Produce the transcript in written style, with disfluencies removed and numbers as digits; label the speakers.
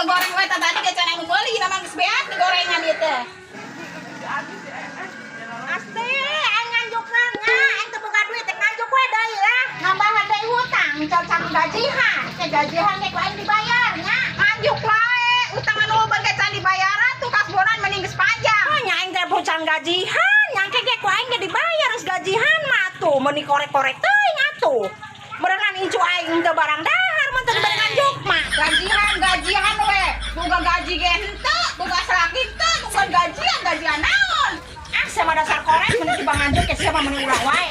Speaker 1: Ngegoreng we tadi ge can anu meuli, nama geus beak di gorengan ieu teh.
Speaker 2: Asti, aing nganjukeun nya, aing teu boga duit teh nganjuk we deui lah. Nambahan deui hutang, can gajihan. Ke gajihan ge ku aing dibayar nya.
Speaker 1: Nganjuk wae, utang anu loba ge can dibayaran tuh, kasbonan mending geus panjang.
Speaker 2: Oh, nya aing teh can gajihan, nyangke ge ku aing ge dibayar geus gajihan mah tuh, meuni korek-korek teuing atuh. Meureungan incu aing teu barang dahar mun teu dibere nganjuk mah.
Speaker 1: Gajihan, gajihan we. Boga gaji ge henteu, boga salaki henteu, bukan gajian, gajian naon?
Speaker 2: Ah, sama dasar korek, mun tibang nganjuk ke siapa, meuni ulah wae.